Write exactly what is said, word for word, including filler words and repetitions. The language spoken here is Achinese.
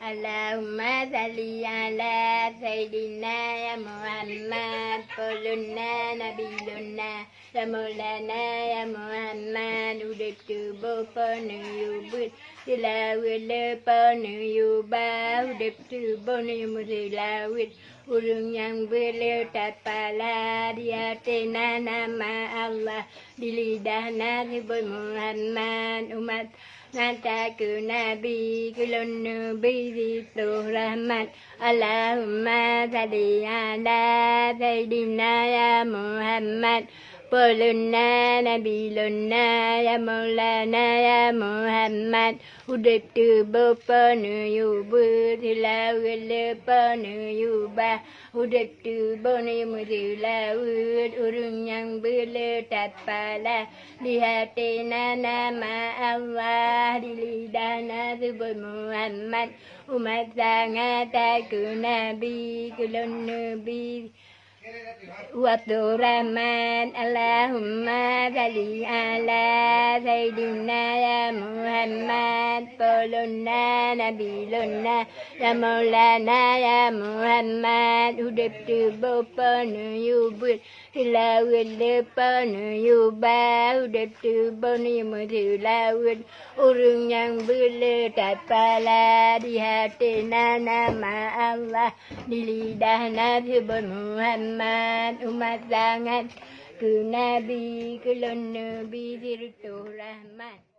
Allahumma shalli ala Sayyidina ya Muhammad, Polonna Nabilonna ya Maulana ya Muhammad. Udeb teuboh po neuyue beuet, seulaweuet le po neuyue ba. Udeb teuboh neuyue meuseulaweuet, ureuëng nyang beuet le tapala. Di até na nama Allah, di lidah na seubot Muhammad. Umat na takheun Nabi, keu lôn neubi sitoh rahmat. Allahumma shalli ala Sayyidina ya Muhammad, Polonna Nabilonna ya Maulana ya Muhammad. Udeb teuboh po neuyue beuet, seulaweuet le po neuyue ba. Udeb teuboh neuyue meuseulaweuet, ureuëng nyang beuet le tapala. Di até na nama Allah, di lidah na seubot Muhammad. Umat sangat takheun Nabi, keu lôn neubi Abdurrahman. Allahumma shalli ala Sayyidina ya Muhammad, Polonna Nabilonna ya Maulana ya Muhammad. Udeb teuboh po neuyue beuet, seulaweuet le po neuyue ba. Udeb teuboh neuyue meuseulaweuet, ureuëng nyang beuet le tapala. Di até na nama Allah, di lidah na seubot Muhammad. Umat sangat keu Nabi, keu lôn neubi sitoh rahmat.